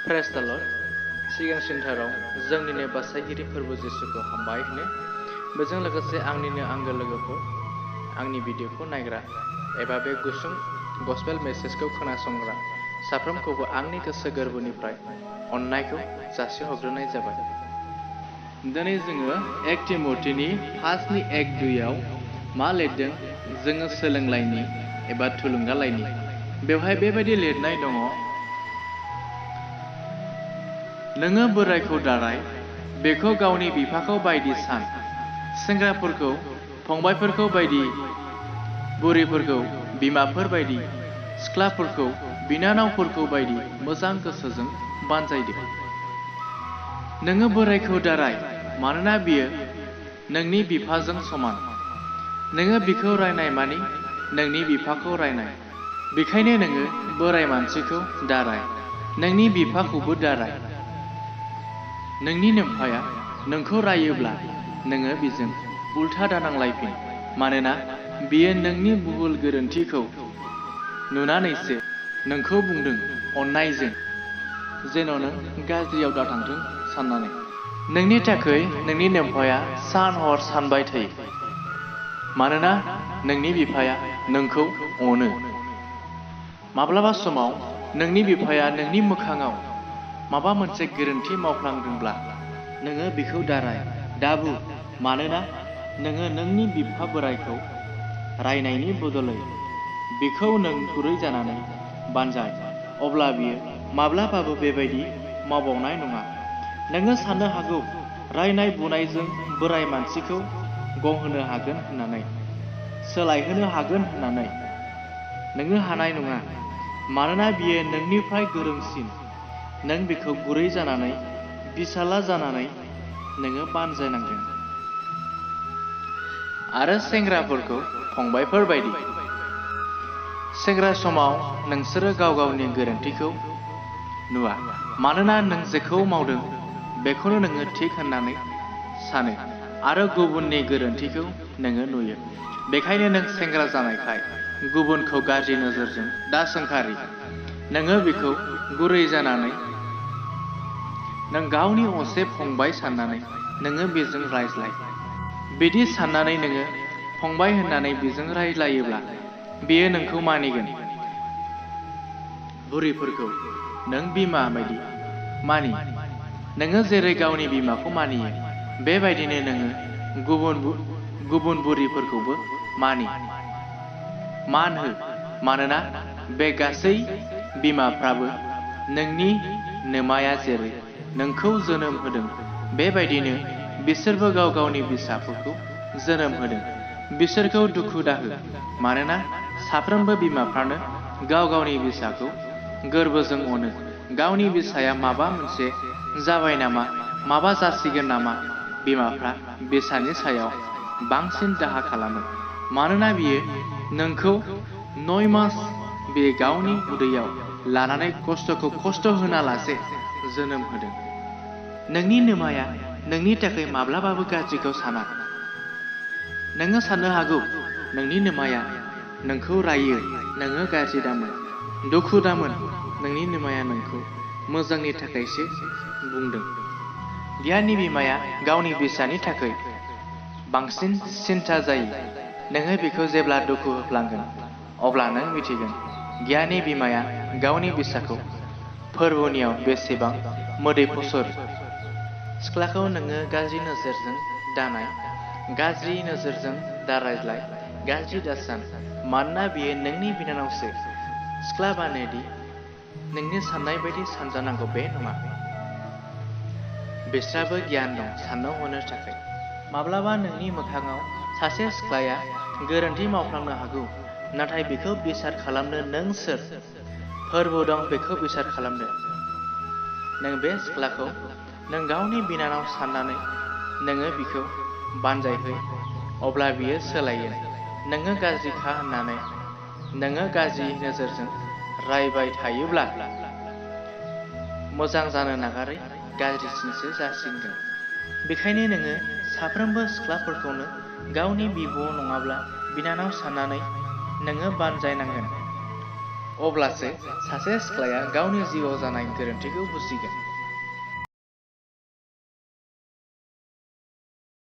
Praise द lord सिगांसिनथाराव जोंनिनो बासायगिरि फोरबो जिसुखौ हामबाय होनो बेजों लोगोसे आंनिनो आंगो लोगोफोर आंनि भिडिअखौ नायग्रा एबा बे गुसुं गस्पेल मेसेजखौ खोनासंग्रा साफ्रोमखौबो आंनि गोसो गोरबोनिफ्राय अननायखौ जासिहरग्रोनाय जाबाय। दिनै जोङो 1 तिम'थिनि 5:1-2 मा लिरदों जोङो सोलोंलायनि एबा थुलुंगालायनि। बेवहाय बेबायदि लिरनाय दङ, नोङो बोरायखौ दाराय, बेखौ गावनि बिफाखौ बायदि सान, सेंग्राफोरखौ फंबायफोरखौ बायदि, बुरैफोरखौ बिमाफोर बायदि, सिख्लाफोरखौ बिनानावफोरखौ बायदि मोजां गोसोजों बानजायदो। नोङो बोरायखौ दाराय, मानोना बियो नोंनि बिफाजों समान। नोङो बिखौ रायनाय मानि नोंनि बिफाखौ रायनाय। बेखायनो नोङो बोराय मानसिखौ दाराय, नोंनि बिफाखौबो दाराय। नोंनि नोमफाया नोंखौ रायोब्ला नोङो बिजों उल्था दानांलायफिन, मानोना बियो नोंनि भुल गोरोन्थिखौ नुनानैसो नोंखौ बुंदों अननायजों, जेन' नों गाज्रियाव दाथांथों साननानै। नोंनि थाखाय नोंनि नोमफाया सान हर सानबाय थायो, मानोना नोंनि बिफाया नोंखौ अनो। माब्लाबा समाव नोंनि बिफाया नोंनि मोखाङाव माबा मोनसे गोरोन्थि मावफ्लांदोंब्ला नोङो बिखौ दाराय, दाबु, मानोना नोङो नोंनि बिफा बोरायखौ रायनायनि बदलै बिखौ नों गुरै जानानै बानजाय, अब्ला बियो माब्लाबाबो बेबायदि मावबावनाय नङा। नोङो साननो हागौ रायनाय बुनायजों बोराय मानसिखौ गंहोनो हागोन होननानै, सोलायहोनो हागोन होननानै। नोङो हानाय नङा, मानोना बियो नोंनिफ्राय गोरोंसिन। नों बिखौ गुरै जानानै, बिसाला जानानै नोङो बानजायनांगोन। आरो सेंग्राफोरखौ फंबायफोर बायदि। सेंग्रा समाव नोंसोरो गाव गावनि गोरोन्थिखौ नुवा, मानोना नों जेखौ मावदों बेखौनो नोङो थिक होननानै सानो आरो गुबुननि गोरोन्थिखौ नोङो नुयो। बेखायनो नों सेंग्रा जानायखाय गुबुनखौ गाज्रि नोजोरजों दा सोंखारि। नोङो बिखौ गुरै जानानै, नों गावनि असे फंबाय साननानै नोङो बेजों रायज्लाय। बिदि साननानै नोङो फंबाय होननानै बेजों रायज्लायोब्ला बेयो नोंखौ मानिगोन। बुरैफोरखौ नों बिमा बायदि मानि। नोङो जेरै गावनि बिमाखौ मानियो, बेबायदिनो नोङो गुबुन बुरैफोरखौबो मानि, मान हो, मानोना बे गासै बिमाफ्राबो नोंनि नोमाया जेरै नोंखौ जोनोम होदों बेबायदिनो बिसोरबो गाव गावनि फिसाफोरखौ जोनोम होदों। बिसोरखौ दुखु दाहो, मानोना साफ्रोमबो बिमाफ्रानो गाव गावनि फिसाखौ गोरबोजों अनो। गावनि फिसाया माबा मोनसे जाबाय नामा, माबा जासिगोन नामा, बिमाफ्रा फिसानि सायाव बांसिन दाहा खालामो, मानोना बियो नोंखौ 9 मास बे गावनि उदैयाव लानानै खस्थ'खौ खस्थ' होनालासे जोनोम होदों। नोंनि नोमाया नोंनि थाखाय माब्लाबाबो गाज्रिखौ साना। नोङो साननो हागौ नोंनि नोमाया नोंखौ रायो, नोङो गाज्रि दामोन, दुखु दामोन। नोंनि नोमाया नोंखौ मोजांनि थाखायसो बुंदों। गियाननि बिमाया गावनि फिसानि थाखाय बांसिन सिन्था जायो। नोङो बिखौ जेब्ला दुखु होफ्लांगोन अब्ला नों मिथिगोन गियाननि बिमाया गावनि फिसाखौ फोरबोनियाव बेसेबां मोदै फसरो। सिख्लाखौ नोङो गाज्रि नोजोरजों दानाय, गाज्रि नोजोरजों दा रायज्लाय, गाज्रि दासान, मानोना बियो नोंनि बिनानावसो। सिख्ला बानोदि नोंनि साननाय बायदि सानजानांगौ बे नङा। बिस्राबो गियान दं साननो हनो थाखाय। माब्लाबा नोंनि मोखाङाव सासे सिख्लाया गोरोन्थि मावफ्लांनो हागौ, नाथाय बेखौ बिसार खालामनो नों सोर? फोरबो दं बेखौ बिसार खालामनो। नों बे सिख्लाखौ नों गावनि बिनानाव साननानै नोङो बिखौ बानजायहै, अब्ला बियो सोलायगोन। नोङो गाज्रिखा होननानै नोङो गाज्रि नोजोरजों रायबाय थायोब्ला मोजां जानो नागारै गाज्रिसिनसो जासिगोन। बेखायनो नोङो साफ्रोमबो सिख्लाफोरखौनो गावनि बिब' नङाब्ला बिनानाव साननानै नोङो बानजायनांगोन। अब्लासो सासे सिख्लाया गावनि जिउआव जानाय गोरोन्थिखौ बुजिगोन।